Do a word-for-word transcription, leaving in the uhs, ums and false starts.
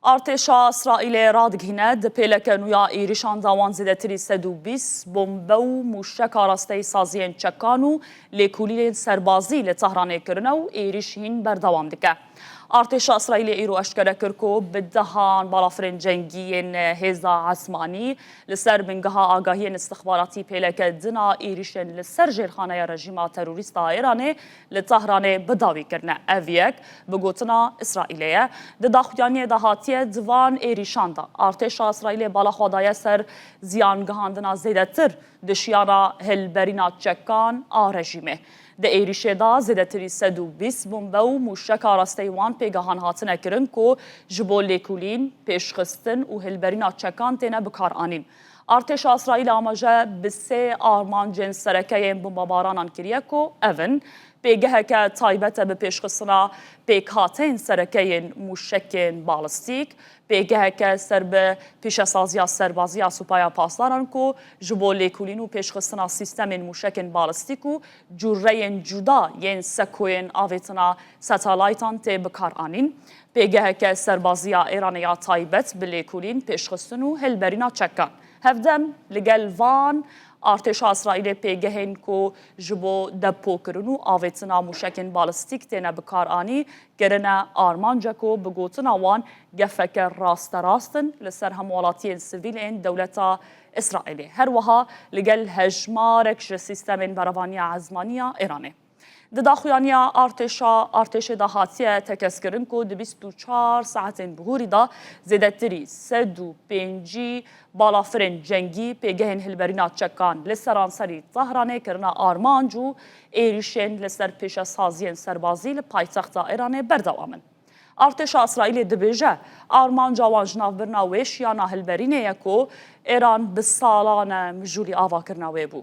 Artêşa Îsraîlê radigihîne, di pêleke nû ya êrîşan de wan zêdetirî sed û bîst bombe û mûşeka rasteyî saziyên çekan û lêkolînên serbazî li Tehranê kirine û êrîş hîn berdewam dike. Artêşa Îsraîlê îro eşkere kir ku bi dehan balafirên cengî yên hêza esmanî li ser bingeha agahiyên istixbaratî pêleke din a êrîşên li ser jêrxaneya rejîma terorîst a Îranê li Tehranê bi dawî kirine. Ev yek bi gotina Îsraîlê ye. Di daxuyaniyê de hatiye, di van êrîşan de artêşa Îsraîlê bala xwe daye ser ziyan gihandina zêdetir di şiyana hilberîna çekan a rejîmê. Di êrîşê de zêdetirî sed û bîst bombe û mûşeka rasteyî wan pêgehan hatine kirin ku ji bo lêkolîn, pêşxistin û hilberîna çekan têne bikaranîn. Artêşa Îsraîlê amaje bi sê armancên sereke yên bombabaranan kiriye ku ev in: pêgeheke taybet e bi pêşxistina pêkhateyên sereke yên mûşekên balistîk, pêgeheke ser bi pîşesaziya serbazî ya Supaya Pasdaran ku ji bo lêkolîn û pêşxistina sîstemên mûşekên balistîk û cureyên cuda yên sekoyên avêtina satelaytan tê bikaranîn, pêgeheke serbazî ya Îranê ya taybet bi lêkolîn, pêşxistin û hilberîna çekan. Hevdem li gel van artêşa Îsraîlê pêgehên ku ji bo depokirin û avêtina mûşekên balistîk têne bikaranî kirine armanc e ku bi gotina wan gefeke rasterast in li ser hemwelatiyên sivîl ên dewleta Îsraîlê. Her wiha li gel hejmarek ji sîstemên berevaniya ezmanî ya Îranê. Di daxuyaniya artêşa, artêşê de hatiye tekez kirin ku di bîst û çar saetên bihurî de zêdetirî sed û pêncî balafirên cengî, pêgehên hilberîna çekan li seranserî Tehranê kirine armanc û êrîşên li ser pêşesaziyên serbazî li paytexta Îranê berdewam in. Artêşa Îsraîlê dibêje, armanca wan jinavbirina wê şiyana hilberînê ye ku Îran bi salan e mijûlî avakirina wê bû.